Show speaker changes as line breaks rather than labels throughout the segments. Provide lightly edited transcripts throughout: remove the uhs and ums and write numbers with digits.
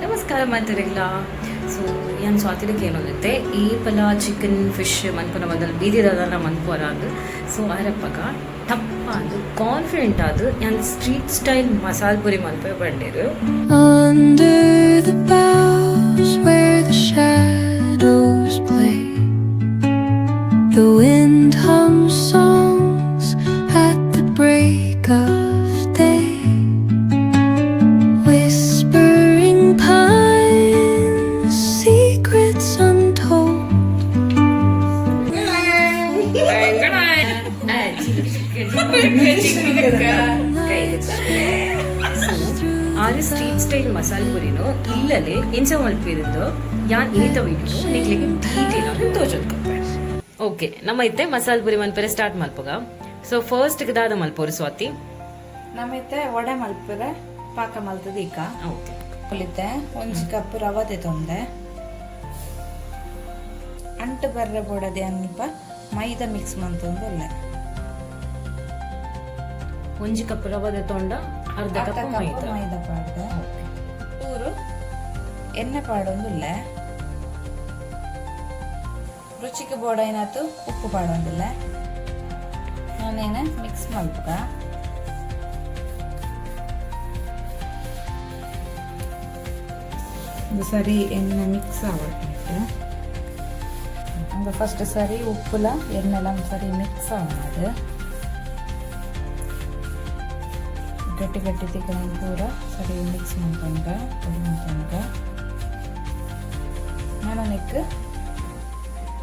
ನಮಸ್ಕಾರ ಮಾತೆರೆಗ್ಲ. ಸೊ ಯಾನ್ ಸ್ವಾತಿಡ ಕೇನೊಂದಿತ್ತೆ, ಏಪಲ ಚಿಕನ್ ಫಿಶ್ ಮನ್ಪುನ ಬದಲ್ ಬೀದಿದ ಮನ್ಪುವರಾದ್. ಸೊ ಆರಪ್ಪಗ ಟಪ್ಪಾದ್ ಕಾನ್ಫಿಡೆಂಟ್ ಆದ್ ಯಾನ್ ಸ್ಟ್ರೀಟ್ ಸ್ಟೈಲ್ ಮಸಾಲೆ ಪುರಿ ಮನ್ಪೆ ಪಂಡೆರ್.
Under the boughs where the shadows play, the wind hums songs at the break of day. Whispering pines, secrets untold.
Are street style masala ಪುರಿನು ಇಲ್ಲಲೆ ಎಂಚ ಮಲ್ಪಿರಿಂದು ಯಾನ್ ಇನಿತ ವಿಡಿಯೋ ನಿಕ್ಲೆಗ್ ಡೀಟೇಲ್ ಆದ್ ತೋಜೊಂದು. ಓಕೆ, ನಮ್ಮ ಇತ್ತೆ ಮಸಾಲೆ ಪುರಿ ಮನ್ಪೆರೆ ಸ್ಟಾರ್ಟ್ ಮಲ್ಪುಗ. ಸೊ ಫಸ್ಟ್ ದಾದ ಮಲ್ಪೊಡು, ಸ್ವಾತಿ?
ನಮಿತ್ತೆ ವಡೆ ಮಲ್ಪರೆ ಪಾಕ ಮಲ್ತದ ಈಕ.
ಓಕೆ.
ಒಲಿತೆ ಒಂಜಿ ಕಪ್ ರವೆ ತೊಂದೆ, ಅಂಟು ಬರ್ರೆ ಬೋಡದೆ ಅನ್ಪ ಮೈದಾ ಮಿಕ್ಸ್ ಮಂತೊಂದು.
1 ಕಪ್ ರವೆ ತೊಂಡ ಅರ್ಧ ಕಪ್ ಮೈದಾ.
ಮೈದಾ ಪಾಡ್ದೆ, ಚೂರು ಎಣ್ಣೆ ಪಾಡೊಂದುಲ್ಲೆ. ರುಚಿಗೆ ಬೋಡೈನಾತು ಉಪ್ಪು ಪಾಡೊಂದುಲ್ಲೆ. ನಾನೇನ ಮಿಕ್ಸ್ ಮಲ್ಪುಗ. ಇದು ಸರಿ ಎಣ್ಣೆ ಮಿಕ್ಸ್ ಆವಟ್ಟು. ಹಂಗೆ ಫಸ್ಟ್ ಸರಿ ಉಪ್ಪುಲ ಎಣ್ಣೆಲ್ಲ ಸರಿ ಮಿಕ್ಸ್ ಆವದು. ಗಟ್ಟಿ ಗಟ್ಟಿ ತಿಕ್ಕನ ಪೂರ ಸರಿ ಮಿಕ್ಸ್ ಮಾಡ್ಕೊಂಡ, ಪುಡಿ ಮಾಡ್ಕೊಂಡ. ನಾನು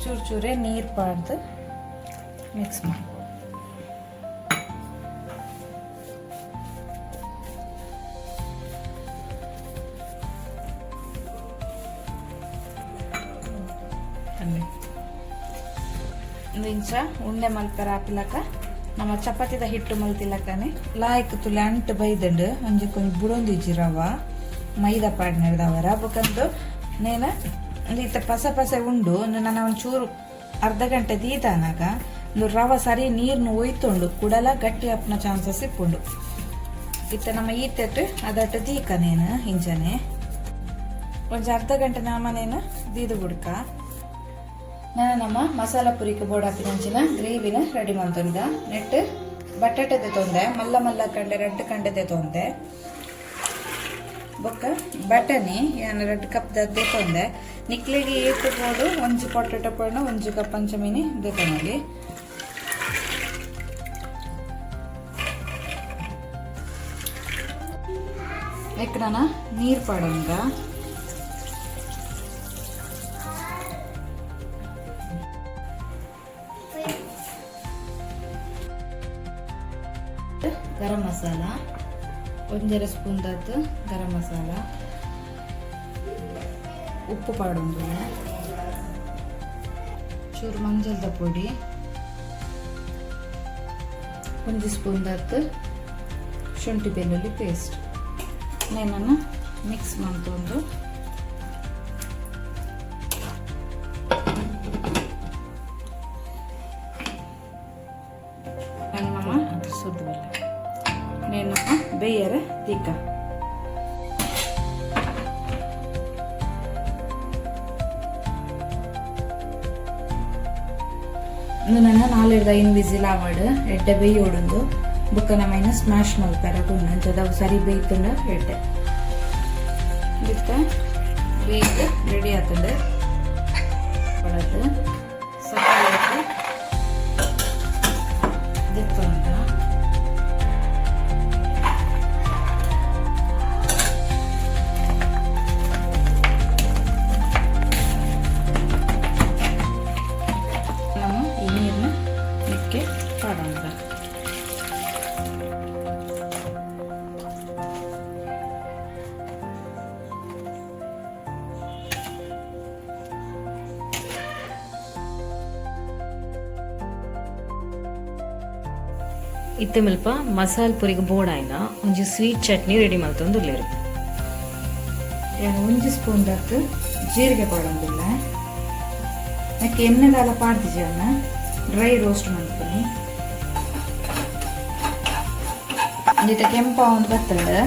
ಚೂರು ಚೂರೇ ನೀರು ಪಾಡ್ದು ಮಿಕ್ಸ್ ಮಾಡ್ಕೊ. ಒಂದು ಇಂಚ ಉಂಡೆ ಮಲ್ಪೆರ ಆಪಿಲಕ ನಮ್ಮ ಚಪಾತಿದ ಹಿಟ್ಟು ಮಲ್ತಿಲಕನೆ ಲಾಯ್ಕ್ ತುಲೆ ಅಂಟು ಬೈದಂಡು. ಒಂಜಿ ಕೊಂಚ ಬುಡೊಂದಿಜ್ಜಿ ರವ ಮೈದಾ ಪಾಡ್ನೆಡ್ದವರ. ಬೊಕಂದು ನೇನ ಇತ್ತ ಪಸ ಪಸೆ ಉಂಡು. ನಾನು ಒಂಚೂರು ಅರ್ಧ ಗಂಟೆ ದೀದಾನಾಗ ಒಂದು ರವ ಸರಿ ನೀರ್ನು ಒಯ್ತುಂಡು, ಕುಡಲ ಗಟ್ಟಿ ಅಪ್ಪನ ಚಾನ್ಸಸ್ ಇಪ್ಪುಂಡು. ಇತ್ತ ನಮ್ಮ ಈತೆಟ್ಟು ಅದಟ್ಟು ದೀಕ ನೇನು ಇಂಚನೆ ಒಂಜಿ ಅರ್ಧ ಗಂಟೆ ನಾಮನೇನು ದೀದು ಬುಡ್ಕ. ನಾನು ನಮ್ಮ ಮಸಾಲ ಪುರಿಕ್ ಬೋಡಾಪಿನಂಚಿನ ಗ್ರೇವಿನ ರೆಡಿ ಮಂತೊಂದ. ನೆಟ್ ಬಟಾಟೆ ತೊಂದೆ, ಮಲ್ಲ ಮಲ್ಲ ಕಂಡೆ ರಡ್ಡ್ ಕಂಡೆ ತೊಂದೆ. ಬೊಕ್ಕ ಬಟನಿ ಯಾನ್ 2 ಕಪ್ ದೆತೊಂದೆ. ನಿಕ್ಲೆಗ್ ಏತ್ ಬೋಡು, ಒಂಜಿ ಪೊಟೆಟೊ ಪೊಣ್ಣು 1 ಕಪ್ ಅಂಚ ಮಿನಿ ದೆತೊನೊಲಿ. ನೆಕ್ ನಾನ ನೀರು ಪಾಡೊಂದ. ಗರಂ ಮಸಾಲ 1.5 ಸ್ಪೂನ್ ದಾತ್ ಗರಂ ಮಸಾಲ, ಉಪ್ಪು ಪಾಡೊಂದು, ಚೂರು ಮಂಜಲ್ದ ಪೊಡಿ, 1 ಸ್ಪೂನ್ ದಾತ್ ಶುಂಠಿ ಬೆಳ್ಳುಳ್ಳಿ ಪೇಸ್ಟ್. ನೇನನ್ನು ಮಿಕ್ಸ್ ಮಂತೊಂದು ನಮ್ಮ ನೇನಮ್ಮ ಬೇಯರ ದೀಕ. ಇಂದು ನನ್ನ ನಾಲೆಡ್ದ ಐನ್ ವಿಸಿಲ್ ಆವಡ್, ಎಡ್ಡೆ ಬೇಯೋಡುಂದು. ಬೊಕ್ಕ ನಮೈನ ಸ್ಮ್ಯಾಶ್ ಮಲ್ಪೆರ ಗುಂಡು ಅಂಚದ ಸರಿ ಬೇಯ್ತುಂಡ ಎಡ್ಡೆ ಬಿತ್ತ ಬೇಯ್ತು ರೆಡಿ ಆತಂಡು. ಪಡದು ಸಕ್ಕರೆ ದೆತ್ತೊಂಡ.
ಇತ್ತೆ ಮುಲ್ಪ ಮಸಾಲ್ ಪುರಿಗೆ ಬೋಡಾಯ್ನ ಒಂಜಿ ಸ್ವೀಟ್ ಚಟ್ನಿ ರೆಡಿ ಮಲ್ತೊಂದುಲ್ಲೆರ್.
ಯಾನ್ ಒಂಜಿ ಸ್ಪೂನ್ ದತ್ತು ಜೀರಿಗೆ ಪಾಡೊಂದುಲ್ಲೆ. ನೆಕ್ಕೆ ಎಣ್ಣೆದಾಲ ಪಾಡ್ದಿಜಿ ಅನ್ನ ಡ್ರೈ ರೋಸ್ಟ್ ಮಲ್ಪುನಿ. ಒಂಜಿತ ಕೆಂಪಾವೊಂದು ಬತ್ತಂಡು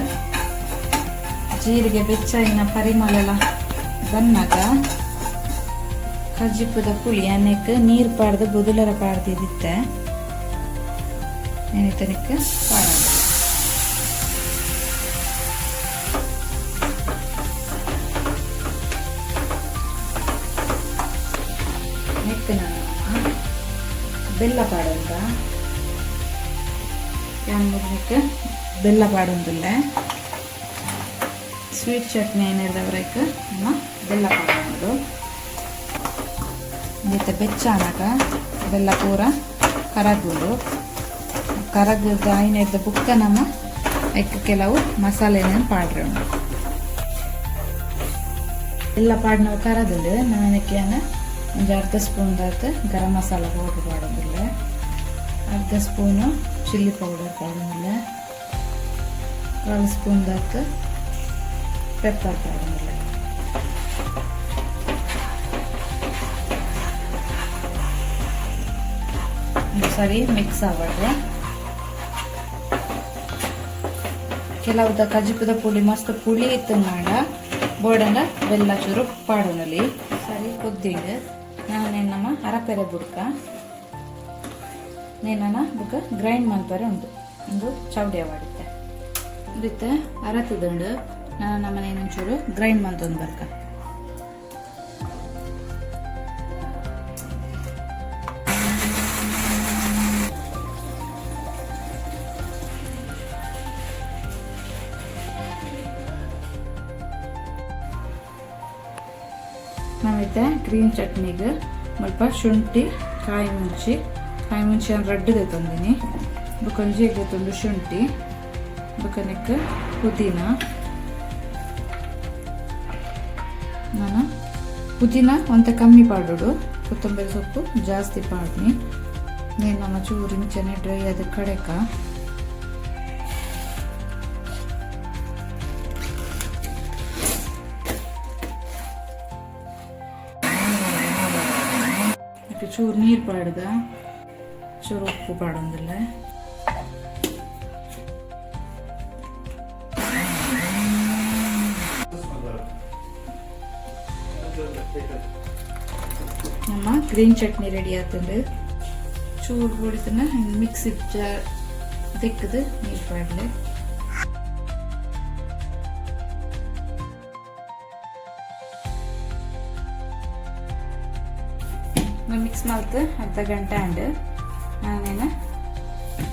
ಜೀರಿಗೆ ಬೆಚ್ಚಾಯಿನ ಪರಿಮಳಲ ಬನ್ನಾಗ ಕಜಿಪುದ ಪುಳಿ ಅನ್ನಕ್ಕೆ ನೀರು ಪಾಡ್ದು ಬೊದುಲರ ಪಾಡ್ದಿದ್ದಿತ್ತೆ ನೆನಿತನಕ್ಕೆ ಪಾಡೋದು. ನೆಕ್ ನಾನು ಬೆಲ್ಲ ಪಾಡೊಂದ ಯಾನ್ ನೆಕ್ ಬೆಲ್ಲ ಪಾಡೊಂದುಲ್ಲೆ. ಸ್ವೀಟ್ ಚಟ್ನಿ ಏನಿರ್ದವ್ರೈಕ್ ನಮ್ಮ ಬೆಲ್ಲ ಪಾಡೊಂದು ಇಂದೆತ್ತ ಬೆಚ್ಚಾನಗ ಬೆಲ್ಲ ಪೂರ ಕರಗುಂಡು. ಕರಗದ ಐನೆರ್ದ ಬುಕ್ಕ ನಮ್ಮ ಐಕ್ ಕೆಲವು ಮಸಾಲೆನ ಪಾಡ್ರೆ ಉಂಡು. ಬೆಲ್ಲ ಪಾಡಿನವು ಕರದುಂಡು. ನಾನಕ್ಕೆ ಒಂಜಿ ಅರ್ಧ ಸ್ಪೂನ್ ದಾತ್ ಗರಂ ಮಸಾಲ ಪೌಡರ್ ಪಾಡೊಂದುಲ್ಲೆ. ಅರ್ಧ ಸ್ಪೂನು ಚಿಲ್ಲಿ ಪೌಡರ್ ಪಾಡೊಂದುಲ್ಲೆ. ಕಾಲು ಸ್ಪೂನ್ ದಾತ್ ಪೆಪ್ಪರ್ ಪಾಡೊಂದುಲ್ಲೆ. ಸರಿ ಮಿಕ್ಸ್ ಆವಡ್. ಕೆಲವುದ ಕಜಿಪುದ ಪುಡಿ ಮಸ್ತ್ ಪುಳಿ ಇತ್ತಂಗಾಂಡ ಬೋಡಂಡ ಬೆಲ್ಲ ಚೂರು ಪಾಡೊನಲಿ. ಸರಿ ಕೊದ್ದಿಂಡು ನಾನು ನಮ್ಮ ಅರಪೆರೆ ಬುಡ್ಕ ನೇನನ ಬುಕ್ಕ ಗ್ರೈಂಡ್ ಮಲ್ಪರೆ ಉಂಡು. ಉಂದು ಚೌಡಿಯ ವಾಡಿತ್ತೆ ಬಿತ್ತೆ ಅರತದುಂಡು. ನಾನು ನಮ್ಮನೆ ಒಂಚೂರು ಗ್ರೈಂಡ್ ಮಲ್ತೊಂದು ಬರ್ಕ. ನಾವಿತ್ತೆ ಗ್ರೀನ್ ಚಟ್ನಿಗೆ ಮುಲ್ಪ ಶುಂಠಿ, ಕಾಯಿ ಮುಂಚಿ, ಕಾಯಿ ಮುಂಚಿ ರಡ್ಡ್ ದೆತ್ತೊಂದಿನಿ. ಬೊಕ ಒಂಜಿ ದೆತ್ತೊಂದು ಶುಂಠಿ, ಬೊಕ ನೆಕ್ ಪುದೀನ. ನಾನು ಪುದೀನ ಒಂತೆ ಕಮ್ಮಿ ಪಾಡೋಡು, ಕೊತ್ತಂಬರಿ ಸೊಪ್ಪು ಜಾಸ್ತಿ ಪಾಡ್ನಿ. ನೇನು ನಮ್ಮ ಚೂರು ಇಂಚನೆ ಡ್ರೈ ಆದ ಕಡೆಕ ಚೂರು ನೀರು ಪಾಡ್ದ ಚೂರು ಉಪ್ಪು ಪಾಡೊಂದಿಲ್ಲ. ನಮ್ಮ ಗ್ರೀನ್ ಚಟ್ನಿ ರೆಡಿ ಆತಂದು. ಚೂರು പൊടിತನ ಮಿಕ್ಸಿ ಜಾರ್ ದೆಕ್ಕದು ನೀರು ಪಾಡ್ಲೆ. ಮಿಕ್ಸ್ ಮಲ್ತ್ ಅರ್ಧ ಗಂಟೆ ಆಂಡ್ ನಾನೇನ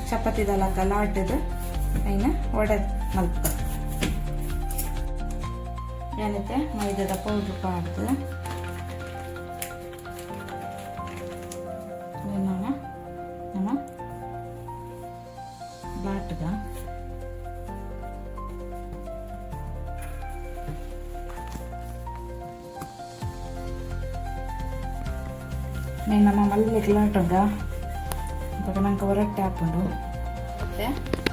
ಚಪಾತಿದಲಕ ಲಾಟದು ಐನ ವಡೆ ಮಲ್ಪ. ಏನೈತೆ ಮೈದಾದ ಪೌಡ್ರ್ ಪಾಡ್ದು ನಮ್ಮ ಲಾಟದ. నేను ನಮ್ಮ ಮಲ್ಲೆಗ್ ಲಾಟುಂಡ ಅಪಗ ನಂಗೆ ಹೊರಟ್ಟೆ ಆಪುಂಡು. ಮತ್ತೆ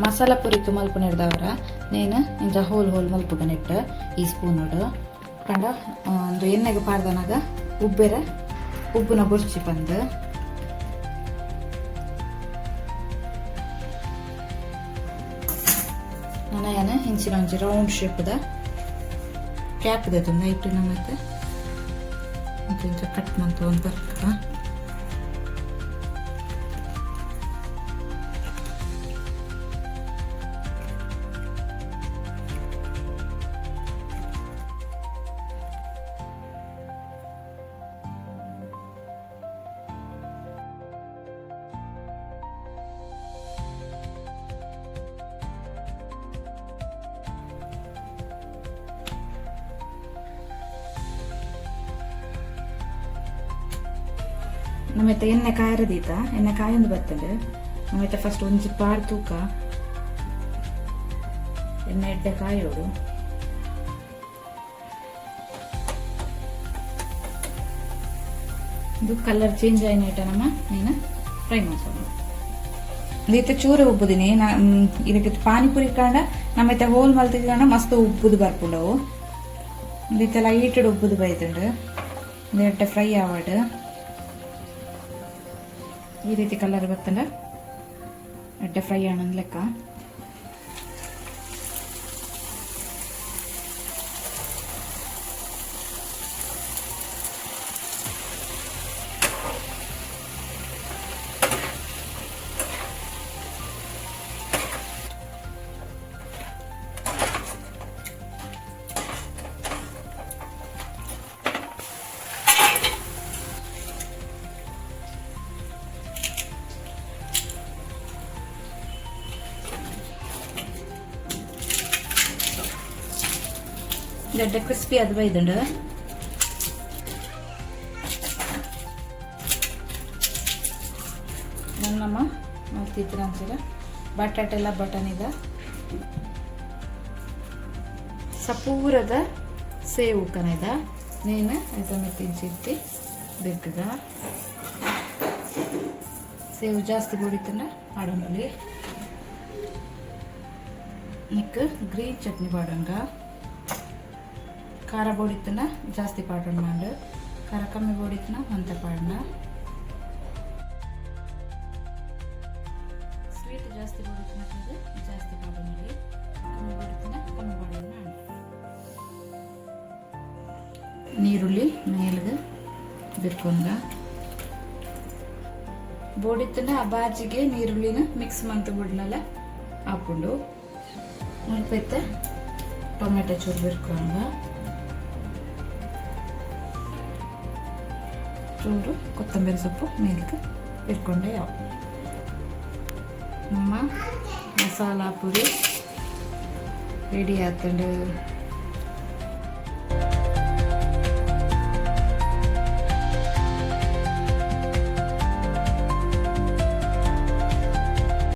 ಮಸಾಲ ಪುರಿಕ್ ಮಲ್ಪುನೆಡ್ದವರ ನೇನು ಇಂಚ ಹೋಲ್ ಹೋಲ್ ಮಲ್ಪುಗ ನೆಟ್ ಈ ಸ್ಪೂನುಡು ಪಂಡ ಒಂದು ಎಣ್ಣೆಗೆ ಪಾಡ್ದನಾಗ ಉಬ್ಬೆರೆ ಉಬ್ಬುನ ಬೊರ್ಚಿ ಪಂದ್. ನನ ಇಂಚಿನ ಒಂಜಿ ರೌಂಡ್ ಶೇಪ್ದ ಕ್ಯಾಪ್ ದೆತ್ತೊಂದು ಐಟ್ ನಮತ್ತೆ ಇಂಚ ಕಟ್ ಮಂತು ಒಂದು ಬರ್ಕ. ನಮ್ಮೆತ್ತ ಎಣ್ಣೆ ಕಾಯರದೀತ ಎಣ್ಣೆ ಕಾಯೊಂದು ಬರ್ತದೆ. ನಮ್ಮೆತ್ತ ಫಸ್ಟ್ ಒಂಜಿ ಪಾರ್ ತೂಕ ಎಣ್ಣೆ ಎಡ್ಡೆ ಕಾಯೋಡು. ಇದು ಕಲರ್ ಚೇಂಜ್ ಆಯ್ನೇಟ ನಮ್ಮ ನೀನು ಫ್ರೈ ಮಾಡ್ಕೊಂಡು. ಇತ್ತೆ ಚೂರು ಉಪ್ಪುದಿನಿ. ಇದಕ್ಕೆ ಪಾನಿಪುರಿ ಕಾಂಡ ನಮ್ಮೈತೆ ಹೋಲ್ ಮಲ್ತಿದ್ದ ಮಸ್ತ್ ಉಪ್ಪುದು ಬರ್ಪುಂಡವು. ಇತ್ತೆ ಲೈಟ್ ಉಪ್ಪುದು ಬೈದುಂಡು. ಎಡ್ಡೆ ಫ್ರೈ ಆವಡ್. ಈ ರೀತಿ ಕಲರ್ ಬತ್ತಂಡ ಎಡ್ಡೆ ಫ್ರೈ ಆಣಂದ್ ಲೆಕ್ಕ. ಎಡ್ಡೆ ಕ್ರಿಸ್ಪಿ ಅದು ಬೈದುಂಡು. ನಮ್ಮ ಮಲ್ತಿತ್ತಿನ ಬಟಾಟೆಲ್ಲ ಬಟನ್ ಇದೆ, ಸಪೂರದ ಸೇವು ಕನ ಇದೆ. ನೇನು ಐತ ಮೆತ್ತಿಂಚಿತ್ತಿ ಬೇಕದ. ಸೇವು ಜಾಸ್ತಿ ಬಡಿತನ ಆಡೋಣಲ್ಲಿ. ನಿಕ್ ಗ್ರೀನ್ ಚಟ್ನಿ ಪಾಡೋಣ. ಖಾರ ಬೋಡಿತ್ತನ ಜಾಸ್ತಿ ಪಾಡೋಣ ಮಾಡು, ಖಾರ ಕಮ್ಮಿ ಬೋಡಿತ್ತನ ಅಂತ ಪಾಡೋಣ. ಸ್ವೀಟ್ ಜಾಸ್ತಿ ಬೋಡಿತ್ತನ ಜಾಸ್ತಿ ಪಾಡೋಣ, ಕಮ್ಮಿ ಬೋಡಿತ್ತನ ಕಮ್ಮಿ ಪಾಡೋಣ. ನೀರುಳ್ಳಿ ಮೇಲ್ಗೆ ಬಿರ್ಕೊಂಡ ಬೋಡಿತ್ತನ ಆ ಬಾಜಿಗೆ ನೀರುಳ್ಳಿನ ಮಿಕ್ಸ್ ಮಂತ್ ಬುಡ್ನಲ್ಲ ಹಾಕೊಂಡು ಮುಲ್ಪೈತೆ. ಟೊಮೆಟೊ ಚೂರು ಬಿರ್ಕೊಂಡ, ಚೂರು ಕೊತ್ತಂಬರಿ ಸೊಪ್ಪು ಮೇಲ್ಗೆ ಬಿರ್ಕೊಂಡೆ. ಯಾವ ನಮ್ಮ ಮಸಾಲ ಪುರಿ ರೆಡಿ ಆತಂಡು.